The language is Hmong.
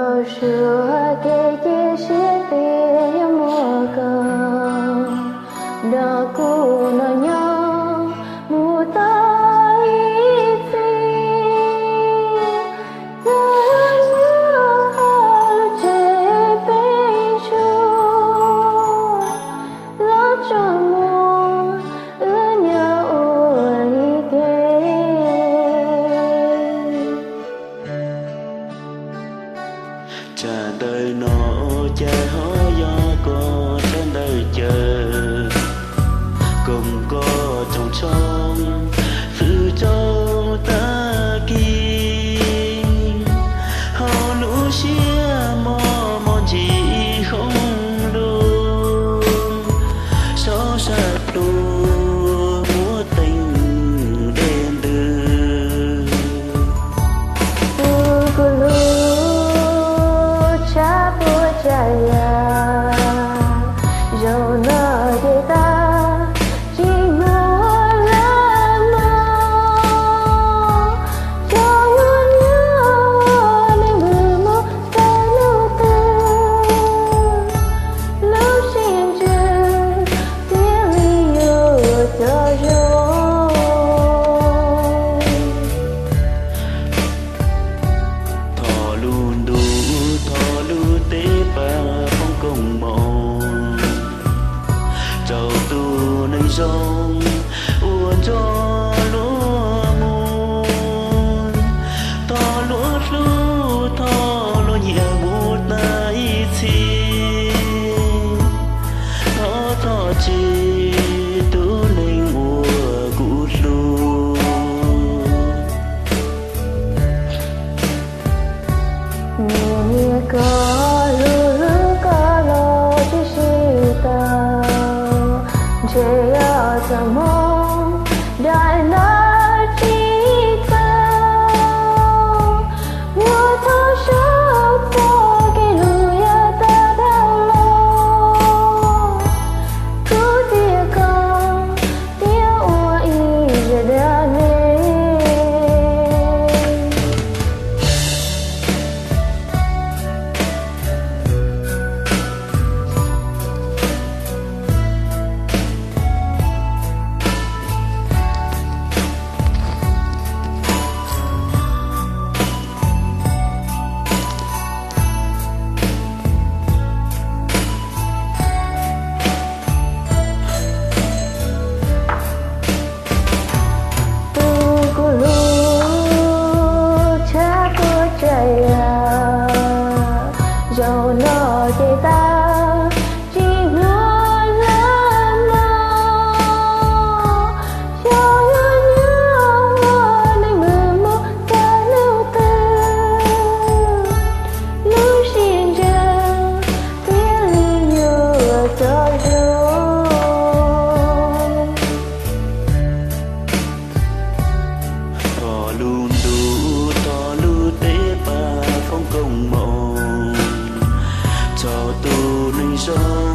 Tau suav kev cia siab tias yuav muaj koj nrog kuv noj nyob mus tau ib txhis. Txawm muaj lub tsev peb tshuaj los tso muag, wb nyob ua li ke. Tsam ntawm no cas ho yog koj tsab ntawd caws, koom koj tsoom tshoob fwm tsoom tag kis, hauv lub siab mos mos ntsim hoob lug, saum sab plhu muab teeb dej ntws. Tus kuv hlub, tshav puas tsav yam, zaum no ces tag, tsis muaj lawm mog. Xyov yuav nyob ua neej npws mus txog hnub twg, lub sij hawm thiaj li yuav txog zoo. Thom lub ntuj thom lub teb pab foom koob hmoov rau tus neeg zoo uas nrog luag mus. Thom luag hlub thom luag nyiam mus tag ib txhis, thov thov txim tus neeg uas kuv hlub. Niam niam koj hlub hlub koj los tsis sib tau, ntshe yog txoj hmoo daim ntawd tsis tau. Yuav thov saib txoj kev hlub yav tag dhau los, kuv thiab koj thiaj ua ib zaj dab neeg. Tus kuv hlub, tshav puas tsav yam, zaum no ces tag, tsis muaj lawm mog. Xyov yuav nyob ua neej npws mus txog hnub twg, lub sij hawm thiaj li yuav txog zoo. Thov lub ntuj thov lub teb pab foom koob hmoov rau tus neeg zoo